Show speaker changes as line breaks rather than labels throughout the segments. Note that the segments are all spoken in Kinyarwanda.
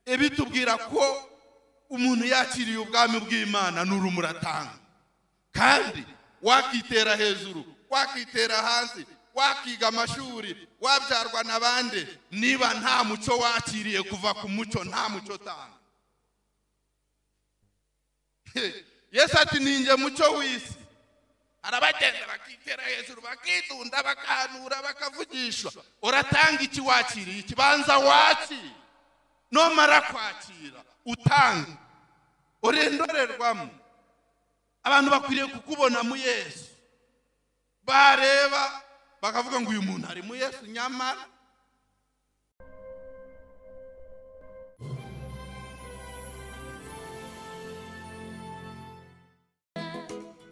Ebitubwira ko umuntu yakiriye ubwami bw'Imana n'urumuri atanga. Kandi wakitera hejuru, wakitera hasi, wakiga amashuri, wabyarwa n'abandi, niba nta muco wakiriye kuva ku muco, nta muco tanga. Yesu ati ninjye muco w'isi. Arabagenda bakitera hejuru, bakidunda, bakahanura, bakavugishwa. Uratanga iki wakiriye? Ikibanza wakira. Nomara kwakira utanga, urindorerwamo. Abantu bakwiriye kukubona mu Yesu, bareba bakavuga ngo uyu muntu ari mu Yesu nyamara.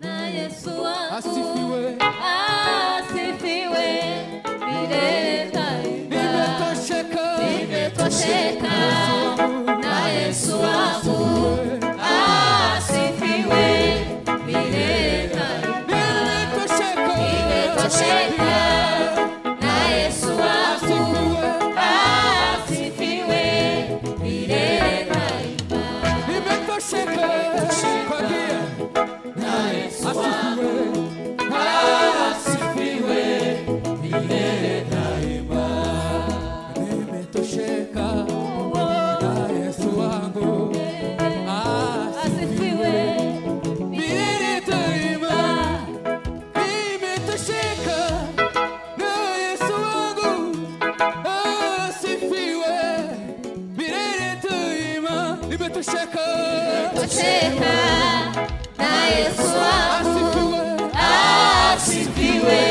Na Yesu wangu asifiwe, asifiwe milele daima.
Nimetosheka,
nimetosheka na Yesu wangu asifiwe milele daima. Nimetosheka na Yesu wangu asifiwe milele daima.
Nimetosheka
na Yesu wangu asifiwe milele daima.
Nimetosheka na Yesu wangu
asifiwe
milele daima. Nimetosheka na Yesu wangu asifiwe milele daima. Nimetosheka,
nimetosheka na Yesu wangu asifiwe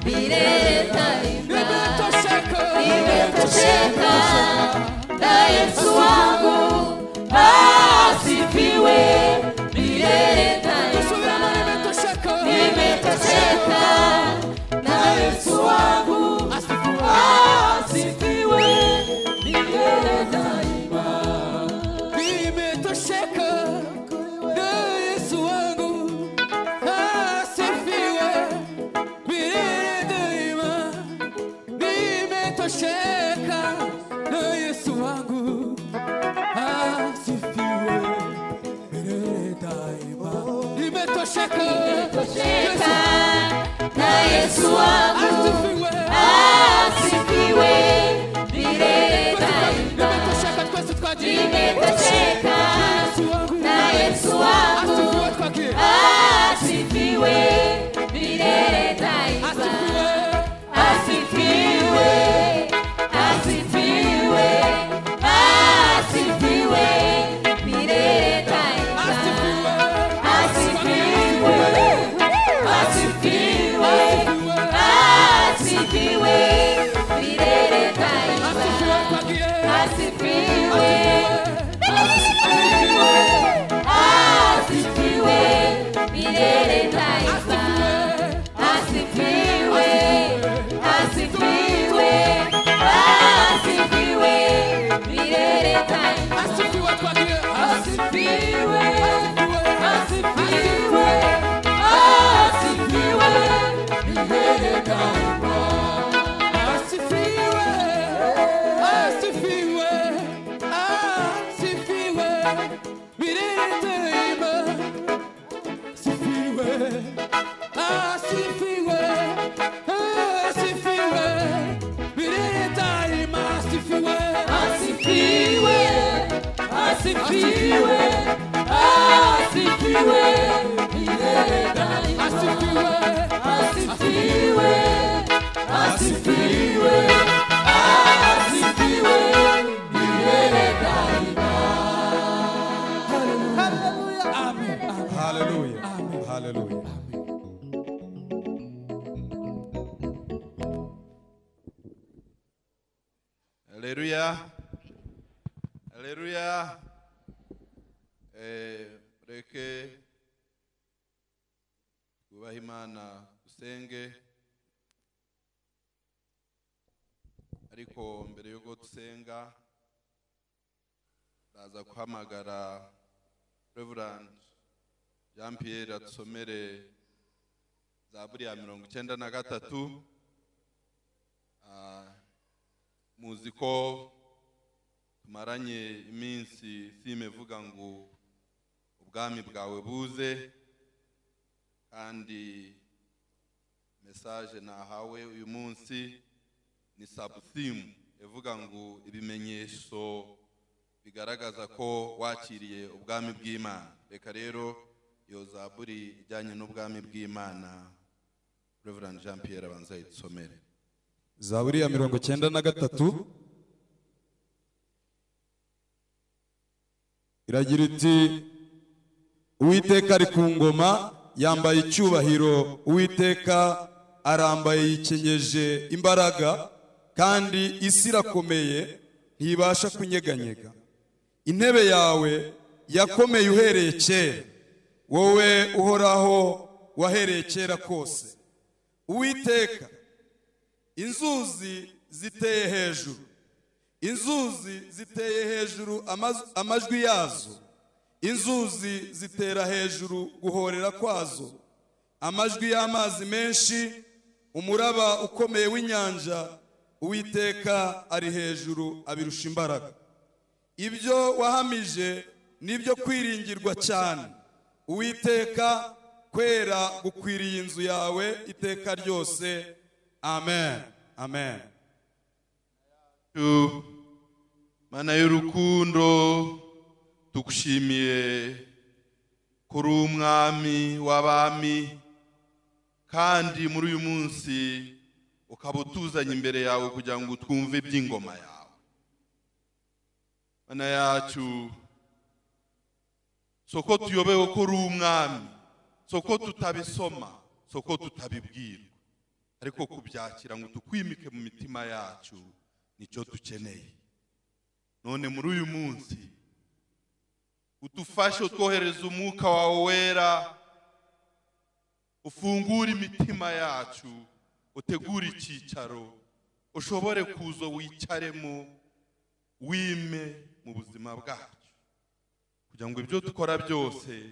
milele daima.
Nimetosheka,
nimetosheka na Yesu wangu asifiwe milele daima.
Nimetosheka,
nimetosheka na Yesu wangu asifiwe milele daima.
Nimetosheka na Yesu wangu asifiwe milele daima. Nimetosheka na Yesu wangu asifiwe milele daima. Nimetosheka,
nimetosheka na Yesu wangu
asifiwe
asifiwe milele daima.
Nimetosheka twese twagiye.
Nimetosheka na Yesu wangu
Asifiwe twagiye.
asifiwe milele daima.
Asifiwe,
Asifiwe, asifiwe, asifiwe milele daima.
Asifiwe,
Asifiwe, asifiwe, asifiwe milele daima.
Asifiwe twagiye.
Asifiwe, asifiwe, asifiwe milele daima. Asifiwe, asifiwe, asifiwe milele daima.
Asifiwe twagiye.
Asifiwe, asifiwe, asifiwe milele daima.
Asifiwe, asifiwe, asifiwe milele daima. Asifiwe, asifiwe, asifiwe milele daima. Asifiwe,
Asifiwe, asifiwe, asifiwe milele daima.
Asifiwe,
Asifiwe, asifiwe, asifiwe milele daima.
Amen.
Hallelujah. Hallelujah.
Haleluya. Haleluya. Reke twubahe Imana dusenge, ariko mbere yuko dusenga ndaza guhamagara Reverend Jean Pierre atusomere Zaburi ya 93. Muzi ko Tumaranye iminsi theme ivuga ngo ubwami bwawe buze, kandi message nahawe uyu munsi ni sub-theme ivuga ngo ibimenyetso bigaragaza ko wakiriye ubwami bw'Imana. Reka rero iyo zaburi ijyanye n'ubwami bw'Imana Reverend Jean Pierre abanza yitsomere.
Zaburi ya 93 iragira iti: Uwiteka ari ku ngoma, yambaye icyubahiro, Uwiteka arambaye yikenyeje imbaraga, kandi isi irakomeye ntibasha kunyeganyega. Intebe yawe yakomeye uhereye kera, wowe uhoraho wahereye kera kose. Uwiteka, inzuzi ziteye hejuru, inzuzi ziteye hejuru amajwi yazo, inzuzi zitera hejuru guhorera kwazo, amajwi y'amazi menshi, umuraba ukomeye w'inyanja. Uwiteka ari hejuru abirusha imbaraga. Ibyo wahamije nibyo kwiringirwa cyane. Uwiteka, kwera gukwiriye inzu yawe iteka ryose. Amen. Amen.
Mana y'urukundo, tugushimiye kuri umwami w'abami, kandi muri uyu munsi ukaba utuzanye imbere yawe kugira ngo twumve iby'ingoma yawe. Mana yacu, soko tuyobewe ko uri umwami, soko tutabisoma, soko tutabibwirwa, ariko kubyakira ngo tukwimike mu mitima yacu nicyo dukeneye. None muri uyu munsi utufashe, utwohereza umwuka wawe wera, ufungure imitima yacu, utegure icyicaro, ushobore kuza wicaremo, wime mu buzima bwacu, kugira ngo ibyo dukora byose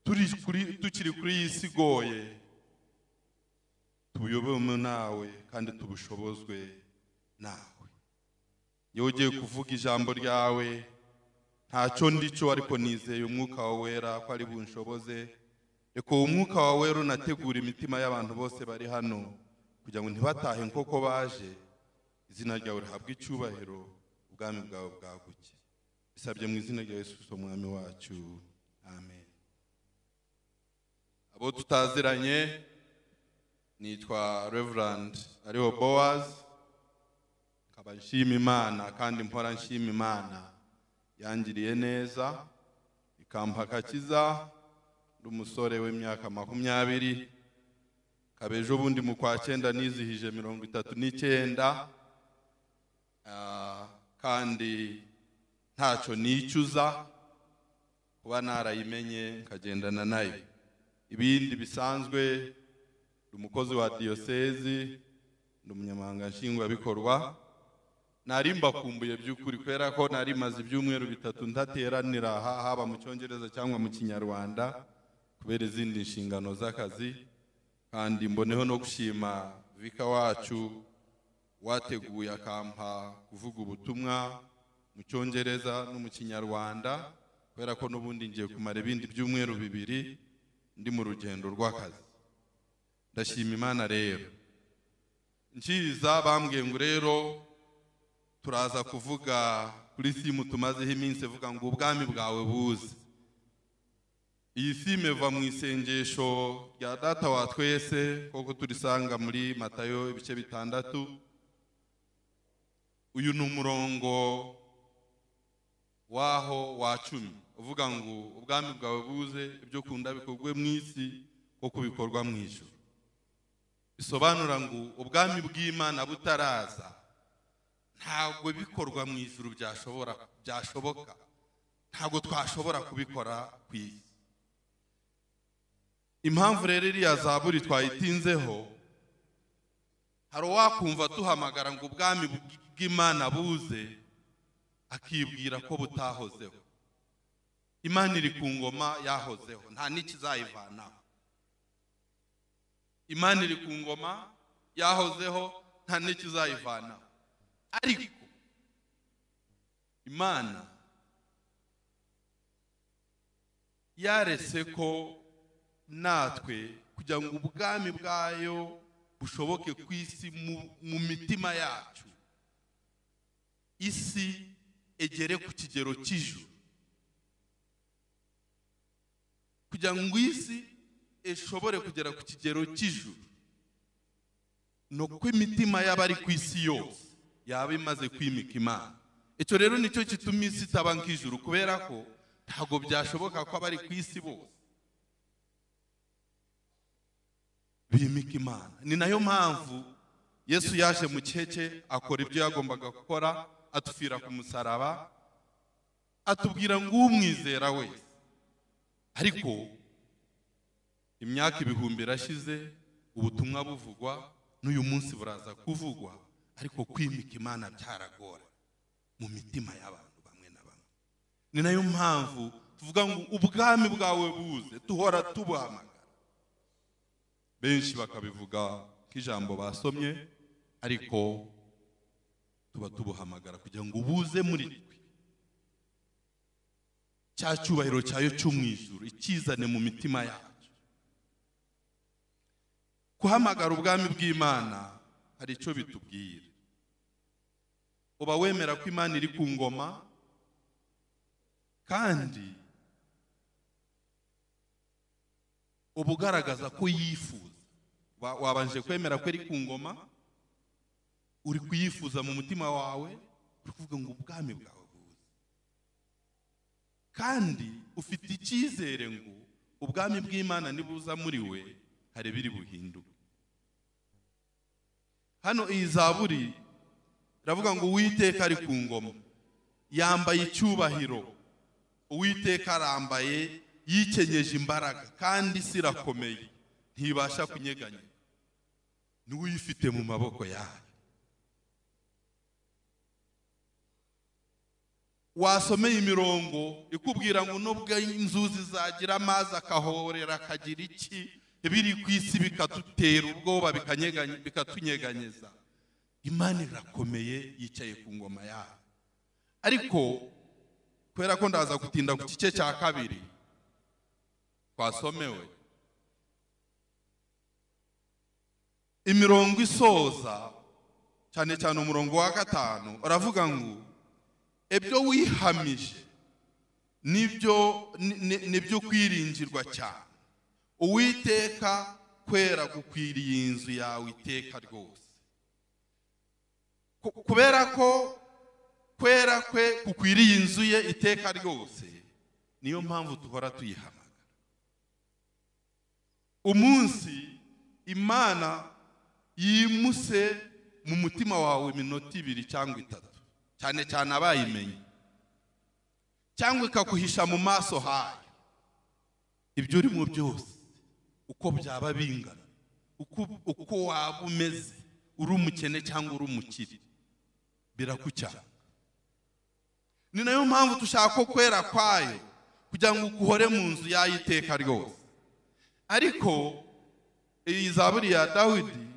tukiri kuri iyi si igoye tubuyobewe nawe kandi tubushobozwe nawe. Iyo ugiye kuvuga ijambo ryawe ntacyo ndicyo, ariko nizeye umwuka wawe wera ko ari bunshoboze. Reka umwuka wawe wera unategura imitima y'abantu bose bari hano kugira ngo ntibatahe nk'uko baje. Izina ryawe rihabwe icyubahiro, ubwami bwawe bwaguke. Bisabye mu izina rya Yesu Kristo umwami wacu, amen. Abo tutaziranye, nitwa Reverend Ariho Boaz, nkaba nshima Imana kandi mpora nshima Imana yangiriye neza ikampa agakiza. Ndi umusore w'imyaka 20, kabejo bundi mu kwa 9 nizihije 39, kandi ntacyo nicuza kuba narayimenye nkagendana nayo. Ibindi bisanzwe, ndi umukozi wa diyosezi, ndi umunyamabanga nshingwabikorwa. Nari mbakumbuye by'ukuri, kubera ko nari maze ibyumweru 3 ntateranira aha, haba mu Cyongereza cyangwa mu Kinyarwanda, kubera izindi nshingano z'akazi. Kandi mboneho no gushima vika wacu wateguye akampa kuvuga ubutumwa mu Cyongereza no mu Kinyarwanda, kubera ko n'ubundi ngiye kumara ibindi byumweru 2 ndi mu rugendo rw'akazi. Ndashima Imana rero. Nkiza bambwiye ngo rero turaza kuvuga kuri simu tumazeho iminsi ivuga ngo ubwami bwawe buze. Iyi simu iva mu isengesho rya Data wa twese koko turisanga muri Matayo ibice 6. Uyu ni umurongo waho wa 10 uvuga ngo ubwami bwawe buze, ibyo kunda bikorwe mu isi koko bikorwa mu ijuru. Bisobanura ngo ubwami bw'Imana butaraza ntabwo bikorwa mu ijuru byashoboka, ntabwo twashobora kubikora ku isi. Impamvu rero iriya zaburi twayitinzeho, hari uwakumva tuhamagara ngo ubwami bw'Imana buze akibwira ko butahozeho. Imana iri ku ngoma yahozeho, nta n'ikizayivanaho. Imana iri ku ngoma yahozeho, nta n'ikizayivanaho. Ariko Imana yaretse ko natwe kugira ngo ubwami bwayo bushoboke ku isi mu mitima yacu, isi egere ku kigero cy'ijuru, kugira ngo isi ishobore kugera ku kigero cy'ijuru, no ko imitima y'abari ku isi yose yaba imaze kwimika Imana. Icyo rero nicyo gituma isi itaba nk'ijuru, kubera ko ntabwo byashoboka ko abari ku isi bose bimika Imana. Ni nayo mpamvu Yesu yaje mu gihe akora ibyo yagombaga gukora, atufira ku musaraba, atubwira ngo umwizera wese. Ariko imyaka ibihumbi irashize, ubutumwa buvugwa n'uyu munsi buraza kuvugwa, ariko kwimika Imana byaragora mu mitima y'abantu bamwe na bamwe. Ni nayo mpamvu tuvuga ngo ubwami bwawe buze, tuhora tubuhamagara. Benshi bakabivuga nk'ijambo basomye, ariko tuba tubuhamagara kugira ngo buze muri twe, cya cyubahiro cyayo cyo mu ijuru ikizane mu mitima yacu. Kuhamagara ubwami bw'Imana hari icyo bitubwira. Uba wemera ko Imana iri ku ngoma, kandi uba ugaragaza ko yifuza. Wabanje kwemera ko iri ku ngoma, uri kuyifuza mu mutima wawe, uri kuvuga ngo ubwami bwawe buze, kandi ufite icyizere ngo ubwami bw'Imana nibuza muri we hari biri buhinduke. Hano iyi zaburi iravuga ngo Uwiteka ari ku ngoma, yambaye icyubahiro, Uwiteka arambaye, yikenyeje imbaraga, kandi isi irakomeye, ntibasha kunyeganyega, niwe uyifite mu maboko yayo. Wasomeye imirongo ikubwira ngo nubwo inzuzi zagira amazi akahorera akagira iki, ibiri ku isi bikadutera ubwoba bikatunyeganyeza, Imana irakomeye yicaye ku ngoma yayo. Ariko kubera ko ndaza gutinda ku gice cya kabiri twasomewe, imirongo isoza cyane cyane umurongo wa 5 uravuga ngo ibyo wihamije nibyo kwiringirwa cyane, Uwiteka kwera gukwiriye inzu yawe iteka rwose. Kubera ko kwera kwe kukwiriye inzu ye iteka rwose, niyo mpamvu tuhora tuyihamagara. Umunsi Imana yimuse mu mutima wawe iminota 2 cyangwa 3, cyane cyane abayimenye, cyangwa ikakuhisha mu maso hayo, ibyo urimo byose uko byaba bingana, uko waba umeze, uri umukene cyangwa uri umukire, birakucyanga. Ni nayo mpamvu dushaka kwera kwayo kugira ngo ukuhore mu nzu yayo iteka rwose. Ariko iyi zaburi ya Dawidi,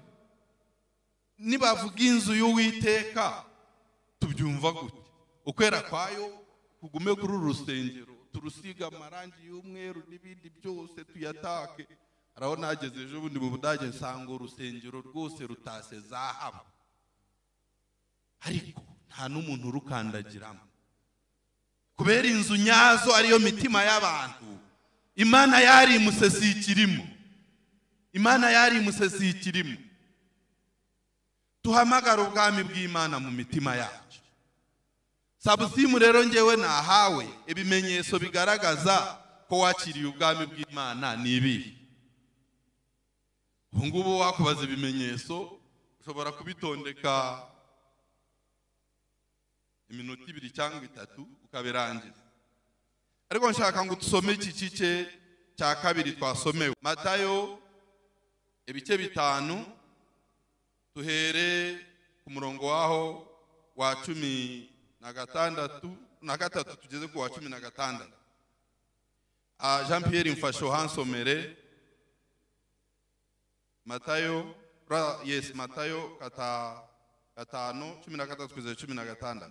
nibavuga inzu y'Uwiteka tubyumva gute? Ukwera kwayo kugume kuri uru rusengero, turusiga amarangi y'umweru n'ibindi byose tuyatake. Araho nageze ejo bundi mu Budage nsanga urusengero rwose rutase zahabu, ariko nta n'umuntu urukandagiramo, kubera inzu nyazo ariyo mitima y'abantu. Imana yari imusesi ikirimo, Imana yari imusesi ikirimo. Tuhamagara ubwami bw'Imana mu mitima yacu. Sabusimu rero ngewe nahawe ibimenyetso bigaragaza ko wakiriye ubwami bw'Imana ni ibihe. Ubu ngubu wakubaza ibimenyetso ushobora kubitondeka iminota 2 cyangwa 3 ukabirangiza. Ariko nshaka ngo tusome iki gice cya kabiri twasomewe, Matayo ibice 5, tuhere ku murongo waho wa 16 na 3 tugeze ku wa 16. Jean Pierre mfasho hansomere Matayo, yes, Matayo 5 13 kugeza 16.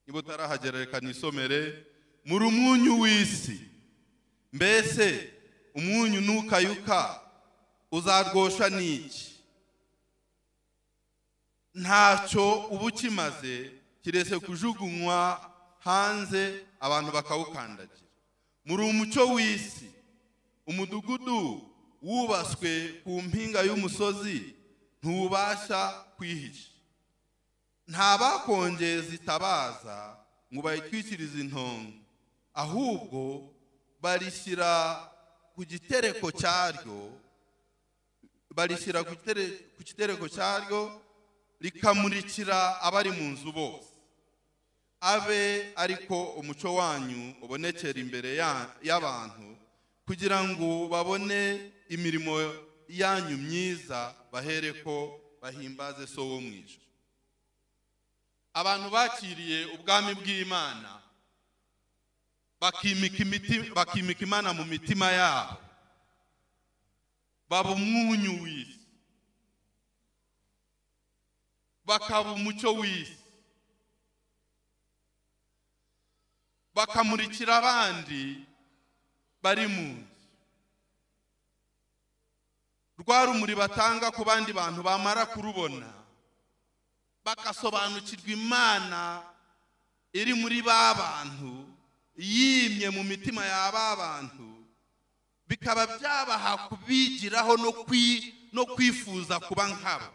Niba utarahagera reka nisomere. Muri umunyu w'isi, mbese umunyu nukayuka uzarwosha n'iki? Ntacyo uba ukimaze kiretse kujugunywa hanze abantu bakawukandagira. Muri umucyo w'isi, umudugudu wubaswe ku mpinga y'umusozi ntubasha kwihisha. Nta bakongeza itabaza ngo bayitwikirize intongo, ahubwo barishyira ku gitereko cyaryo, barishyira ku gitereko cyaryo rikamurikira abari mu nzu bose. Abe ariko umuco wanyu ubonekera imbere y'abantu, kugira ngo babone imirimo yanyu myiza, bahereko bahimbaze So wo mu ijuru. Abantu bakiriye ubwami bw'Imana bakimika Imana mu mitima yabo, baba umunyu w'isi, bakaba umucyo w'isi, bakamurikira abandi bari mu nzu. Rwa rumuri batanga ku bandi bantu bamara kurubona bakasobanukirwa Imana iri muri ba bantu, yimye mu mitima ya ba bantu, bikaba byabaha kubigiraho no kwifuza kuba nkabo.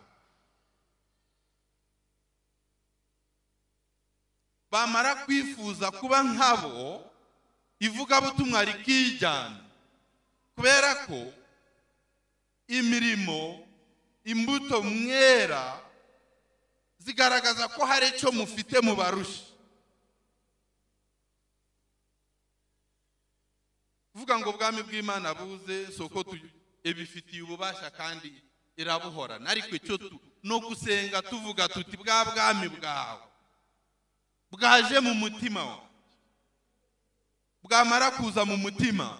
Bamara kwifuza kuba nkabo, ivugabutumwa rikijyana, kubera ko imirimo, imbuto mwera zigaragaza ko hari icyo mufite mubarusha. Kuvuga ngo ubwami bw'Imana buze soko ibifitiye ububasha kandi irabuhorana, ariko icyo no gusenga tuvuga tuti bwa bwami bwawe bwaje mu mutima wawe, bwamara kuza mu mutima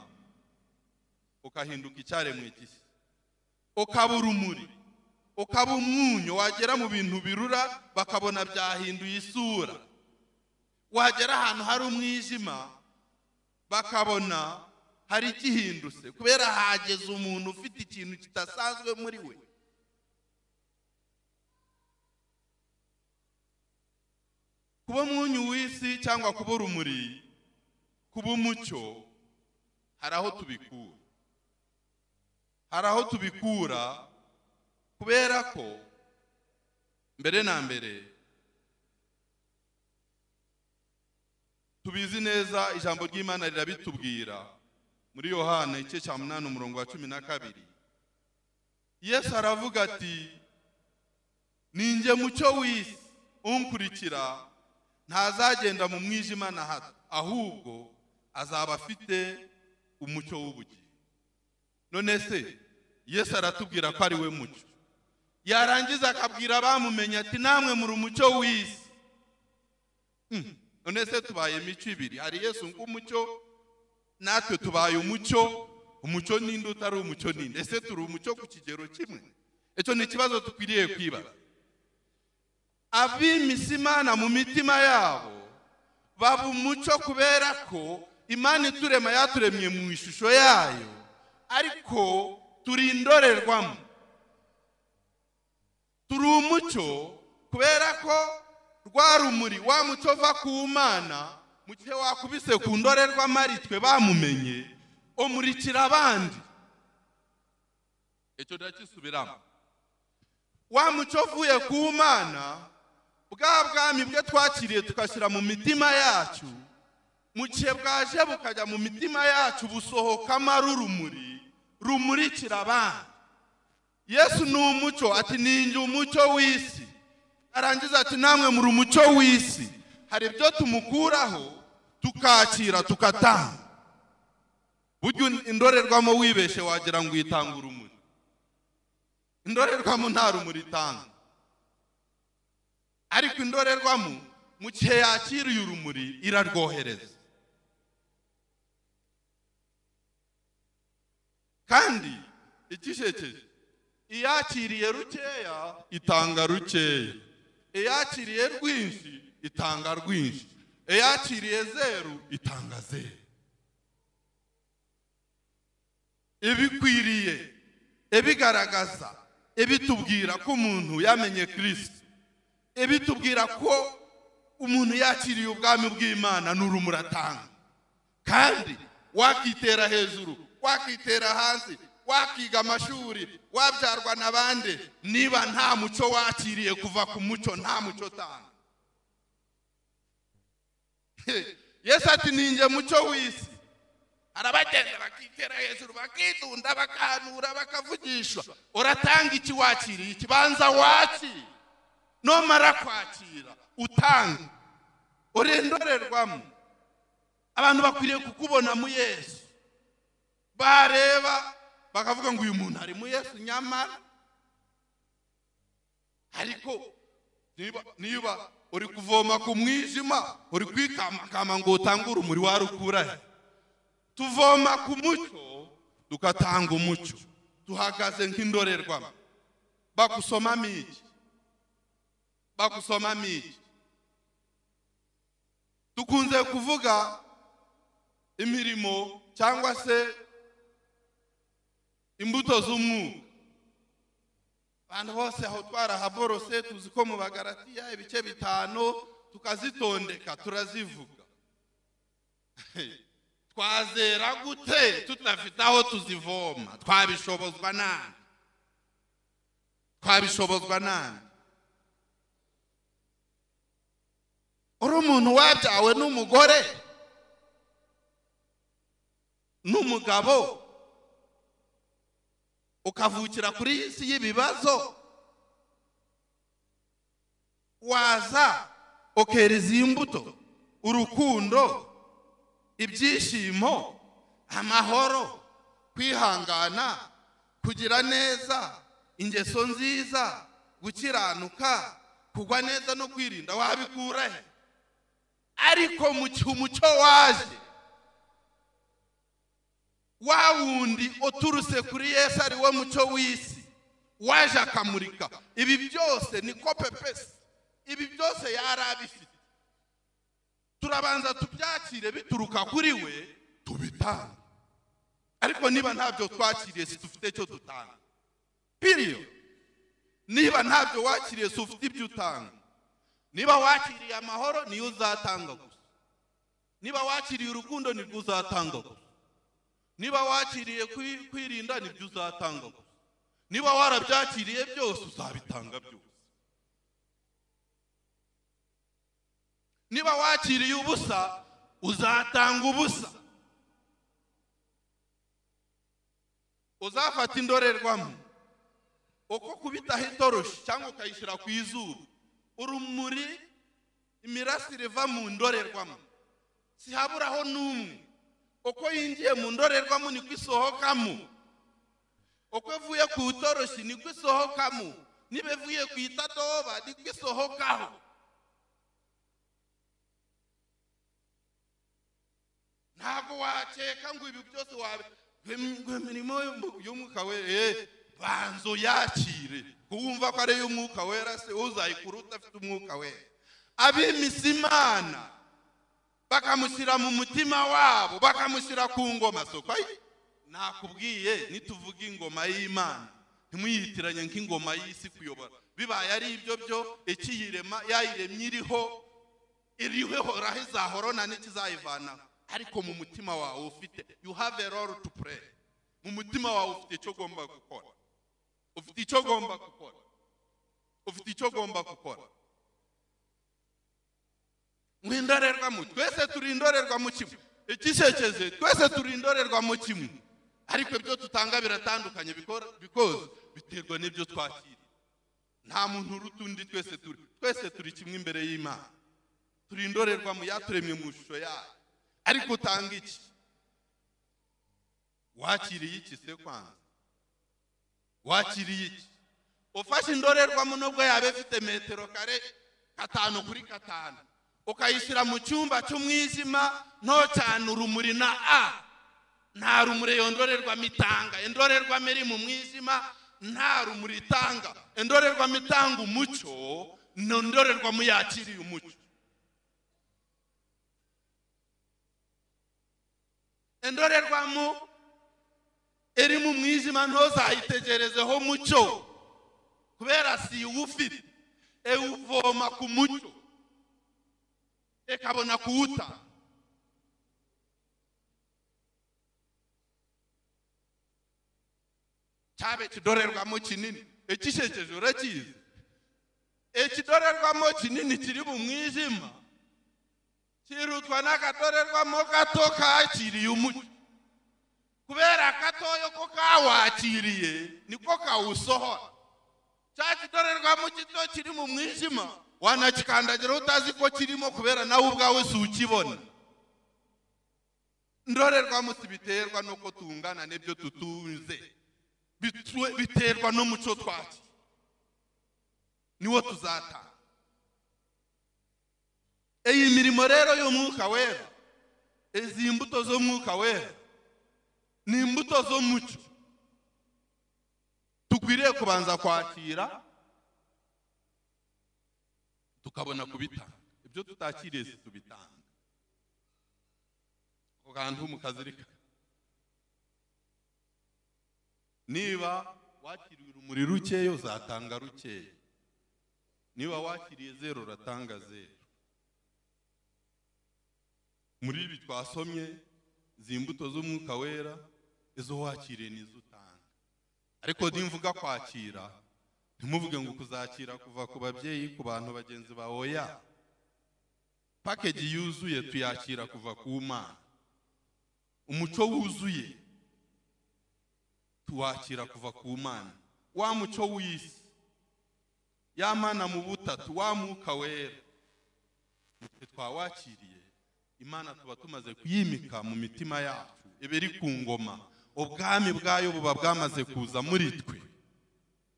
ukahinduka icyaremwe gishya, ukaba urumuri, ukaba umunyu. Wagera mu bintu birura bakabona byahinduye isura, wagera ahantu hari umwijima bakabona hari igihindutse, kubera hageze umuntu ufite ikintu kidasanzwe muri we. Kuba umunyu w'isi cyangwa kuba urumuri, kuba umucyo, hari aho tubikura, hari aho tubikura, kubera ko mbere na mbere tubizi neza, ijambo ry'Imana rirabitubwira muri Yohana igice cya 8 umurongo wa 12. Yesu aravuga ati ninjye mucyo w'isi, unkurikira ntazagenda mu mwijima na hato, ahubwo azaba afite umucyo w'ubugingo. None se Yesu aratubwira ko ari we mucyo, yarangiza akabwira abamumenye ati namwe muri umucyo w'isi. None se tubaye imico ibiri, hari Yesu nk'umucyo, natwe tubaye umucyo. Umucyo ninde utari umucyo ninde? Ese turi umucyo ku kigero kimwe? Icyo ni ikibazo dukwiriye kwibaza. Abimisa Imana mu mitima yabo baba umucyo, kubera ko Imana iturema yaturemye mu ishusho yayo, ariko turi indorerwamo. Turi umucyo kubera ko rwa rumuri, wa mucyo va ku Mana, mu gihe wakubise ku ndorerwamo ari twe bamumenye, umurikira abandi. Icyo ndakisubiramo. Wa mucyo uvuye ku Mana, bwa bwami bwe twakiriye tukashyira mu mitima yacu, mu gihe bwaje bukajya mu mitima yacu busohokamo ari urumuri rumurikira abandi. Yesu ni umucyo, ati ninjye umucyo w'isi, arangiza ati namwe muri umucyo w'isi. Hari ibyo tumukuraho tukakira tukatanga. Burya indorerwamo wibeshe wagira ngo uyitanga urumuri, indorerwamo nta rumuri itanga, ariko indorerwamo mu gihe yakiriye urumuri irarwohereza. Kandi igishekeje, iyakiriye rukeya itanga rukeya, iyakiriye rwinshi itanga rwinshi. Eyakiriye 0 itanga 0. Ibikwiriye, ebigaragaza, ebitubwira ko umuntu yamenye Kristo, ebitubwira ko umuntu yakiriye ubwami bw'Imana n'urumuri atanga. Kandi wakitera hejuru, wakitera hasi, wakiga amashuri, wabyarwa n'abandi, niba nta muco wakiriye kuva ku muco, nta muco utanga. Yesu ati ninjye muco w'isi. Arabagenda bakitera hejuru, bakidunda, bakahanura, bakavugishwa. Uratanga iki wakiriye? Ikibanza wakira. Nomara kwakira utanga, uri indorerwamo. Abantu bakwiriye kukubona mu Yesu, bareba bakavuga ngo uyu muntu ari mu Yesu nyamara. Ariko niba uri kuvoma ku mwijima, uri kwikamakama ngo utange urumuri, warukura he? Tuvoma ku mucyo tugatanga umucyo. Tuhagaze nk'indorerwamo. Bakusomamo iki? Bakusomamo iki? Dukunze kuvuga imirimo cyangwa se imbuto z'umwuka. Abantu bose aho twarahaborose, tuzi ko mu Bagalatiya ibice 5 tukazitondeka, turazivuga. Twazera gute tutafite aho tuzivoma? Twabishobozwa nani? Twabishobozwa nani? Uri umuntu wabyawe n'umugore n'umugabo, ukavukira kuri iyi si y'ibibazo, waza ukereza imbuto, urukundo, ibyishimo, amahoro, kwihangana, kugira neza, ingeso nziza, gukiranuka, kugwa neza no kwirinda, wabikura he? Ariko mu gihe umucyo waje, wa wundi uturutse kuri Yesu ari we mucyo w'isi, waje akamurika ibi byose, ni copy-paste. Ibi byose yari abifite. Turabanza tubyakire bituruka kuri we, tubitanga. Ariko niba ntabyo twakiriye, si dufite icyo dutanga. Period. Niba ntabyo wakiriye, si ufite ibyo utanga. Niba wakiriye amahoro, niyo uzatanga gusa. Niba wakiriye urukundo, nibwo uzatanga gusa. Niba wakiriye kwirinda, nibyo uzatanga gusa. Niba warabyakiriye byose, uzabitanga byose. Niba wakiriye ubusa, uzatanga ubusa. Uzafata indorerwamo, uko kubitaho itoroshi cyangwa ukayishyira ku izuba, urumuri, imirasire iva mu ndorerwamo, sihaburaho n'umwe. Uko yinjiye mu ndorerwamo niko isohokamo. Uko ivuye ku itoroshi niko isohokamo. Niba ivuye ku itadoba niko isohokaho. Ntabwo wakeka ngo ibi byose wabe imirimo y'umwuka wera, banzo yakire. Kuwumva ko ari y'umwuka wera se uzayikura udafite umwuka wera? Abimisa Imana bakamushyira mu mutima wabo, bakamushyira ku ngoma. Soko nakubwiye, nituvuga ingoma y'Imana ntimuyitiranye nk'ingoma y'isi kuyobora. Bibaye ari ibyo byo, ikiyirema yayiremye iriho, iriho izahorona n'ikizayivanaho. Ariko mu mutima wawe ufite, you have a role to play. Mu mutima wawe ufite icyo ugomba gukora. Ufite icyo ugomba gukora. Ufite icyo ugomba gukora. Mwindorerwamo, twese turi indorerwamo kimwe. Ikisekeze, twese turi indorerwamo kimwe. Ariko ibyo tutanga biratandukanye, because biterwa n'ibyo twakira. Nta muntu uruta undi, twese turi kimwe imbere y'Imana. Turi indorerwamo, yaturemye mu ishusho yayo. Ariko utanga iki? Wakiriye iki se kwanza? Wakiriye iki? Ufashe indorerwamo nubwo yaba ifite metero kare 5 kuri 5, ukayishyira mu cyumba cy'umwijima nto cyane, urumuri na a nta rumuri iyo ndorerwamo itanga. Indorerwamo iri mu mwijima nta rumuri itanga. Indorerwamo itanga umucyo, ni indorerwamo yakiriye umucyo. Endorerwamo eri mu mwijima ntozayitegerezeho mucyo, kubera si ufite ewuvoma ku mucyo ekabona kuwuta. Cyabe kidorerwamo kinini ekishekeje urakizi. Ekidorerwamo kinini kiri mu mwijima kirutwa n'akadorerwamo gato kakiriye umucyo, kubera gatoyo ko kawakiriye niko kawusohora. Cya kidorerwamo gito kiri mu mwijima wanakikandagira utazi ko kirimo, kubera nawe ubwawe si ukibona. Ndorerwamo si biterwa nuko tungana n'ibyo tutunze, biterwa n'umuco twakiriye, niwo tuzatanga. Iyi mirimo rero y'umwuka wera, izi mbuto z'umwuka wera ni imbuto z'umuco tukwiriye kubanza kwakira tukabona kubitanga. Ibyo tutakiriye si tubitanga. Ako kantu mukazirika. Niba wakiriye urumuri rukeya uzatanga rukeya, niba wakiriye zero uratanga zero. Muri ibi twasomye izi mbuto z'umwuka wera, izo wakiriye nizo utanga. Ariko nimvuga kwakira ntimuvuge ngo kuzakira kuva ku babyeyi, ku bantu bagenzi bawe, oya. Package yuzuye tuyakira kuva ku Mana. Umuco wuzuye tuwakira kuva ku Mana. Wa muco w'isi, ya Mana mu butatu, wa mwuka wera twawakiriye, Imana tuba tumaze kuyimika mu mitima yacu, ibiri ku ngoma, ubwami bwayo buba bwamaze kuza muri twe,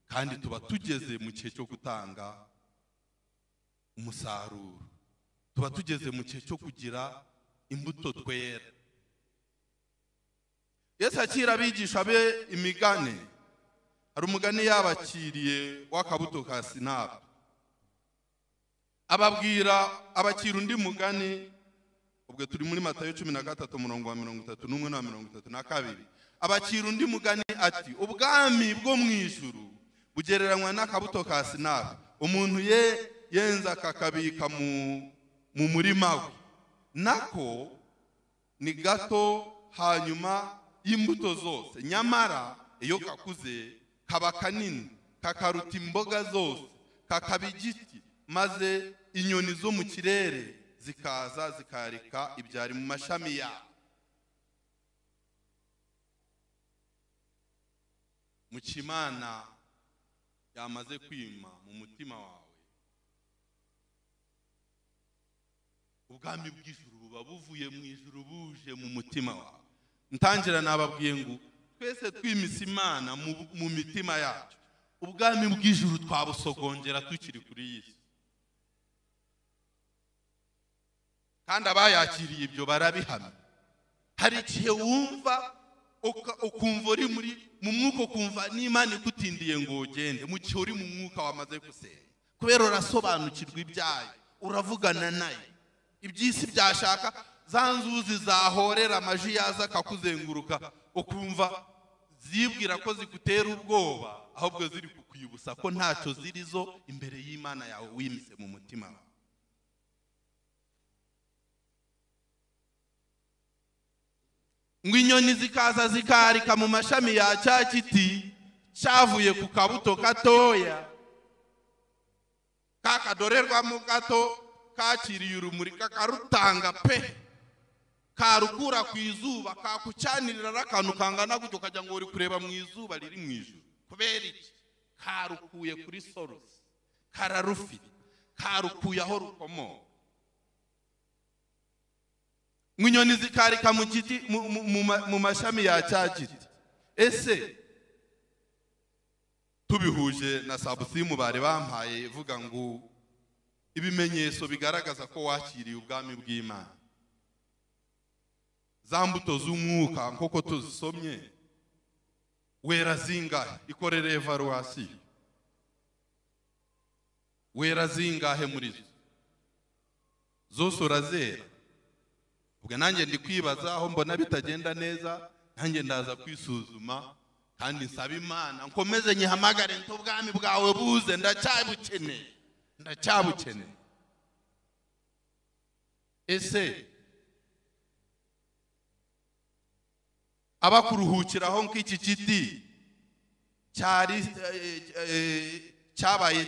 kandi tuba tugeze mu gihe cyo gutanga umusaruro, tuba tugeze mu gihe cyo kugira imbuto twera. Yesu akira abigisha be imigani. Hari umugani yabakiriye w'akabuto ka sinapi, ababwira abakira undi mugani. Ubwo turi muri Matayo 13 umurongo wa 31 na 32. Abakira undi mugani ati: ubwami bwo mu ijuru bugereranywa n'akabuto ka sinapi, umuntu ye yenza akakabika mu murima we, nako ni gato hanyuma y'imbuto zose, nyamara iyo kakuze kaba kanini kakaruta imboga zose, kakaba igiti, maze inyoni zo mu kirere zikaza zikarika ibyari mu mashami yabo. Mukimana yamaze kwima mu mutima wawe, ubwami bw'ijuru buba buvuye mu ijuru buje mu mutima wawe. Ntangira nababwiye ngo twese twimisa Imana mu mitima yacu, ubwami bw'ijuru twabusogongera tukiri kuri iyi si. Kandi abayakiriye ibyo barabihamya. Hari igihe wumva ukumva uri muri mu mwuka, ukumva n'Imana igutindiye ngo ugende, mu gihe uri mu mwuka wamaze gusenga, kubera urasobanukirwa ibyayo, uravugana nayo. Iby'isi byashaka za nzuzi zahorera amaji yaza akakuzenguruka, ukumva zibwira ko zigutera ubwoba, ahubwo ziri kukwibutsa ko ntacyo zirizo imbere y'Imana yawe wimise mu mutima wawe. Ngo inyoni zikaza zikarika mu mashami ya cya giti cyavuye ku kabuto gatoya kakadorerwamo gato kakiriye urumuri kakarutanga pe, karukura ku izuba, kakucanirira akantu kangana gutyo ukajya ngo uri kureba mu izuba riri mu ijuru. Kubera iki? Karukuye kuri source, kararufite, karukuye aho rukomoka. Ngo inyoni zikarika mu giti mu mashami ya cya giti. Ese tubihuje na sabusimu bari bampaye ivuga ngo ibimenyetso bigaragaza ko wakiriye ubwami bw'Imana, za mbuto z'umwuka nk'uko tuzisomye, wera zingahe? Ikorere evaluation, wera zingahe muri zo? Zose urazera? Ubwo nanjye ndi kwibaza aho mbona bitagenda neza, nanjye ndaza kwisuzuma kandi nsaba Imana nkomeze nyihamagare nti ubwami bwawe buze, ndacyabukeneye, ndacyabukeneye. Ese abakuruhukiraho nk'iki giti cyari cyabaye